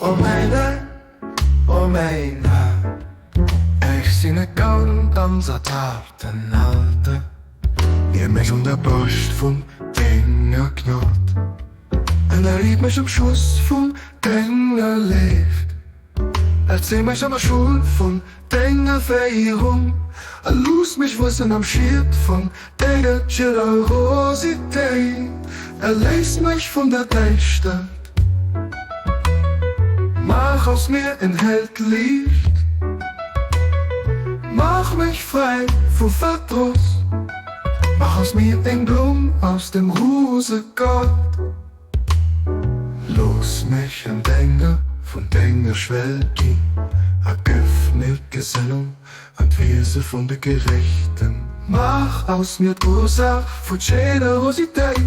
O mäin Ä, o mäin Ä. Ech sinn e ganz, ganz atarten Alte. Nimm mech un der Broscht vun denger Gnod. Ënnerriit mech am Schoss vun denger Léift. Erzéi mech an der Schoul vun denger Féierung a looss mech wuessen am Schiet vun denger Generositéit. Erléis mech vun der Däischtert, maach aus mir en hellt Liicht. Maach mech fräi vu Verdross, maach aus mir eng Blumm aus dem Rosegaart. Looss mech en Dénger vun denger Schwell ginn, a gëff mir d'Gesënnung an d'Wiese vun de Gerechten. Maach aus mir d'Ursaach vu Generositéit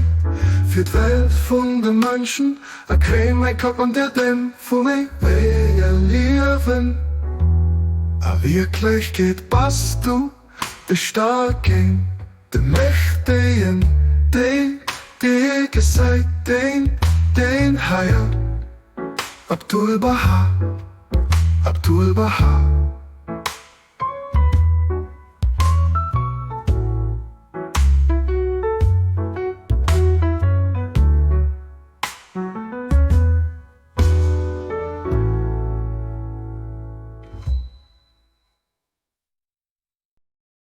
fir d'Welt vun de Mënschen, a kréin mäi Kapp an der Dämm vum éiwege Liewen. A Wierklechkeet bass du de Staarken. De Mächtigen, deen dir gesäit, deen, deen heiert. Abdu'l-Bahá, Abdu'l-Bahá.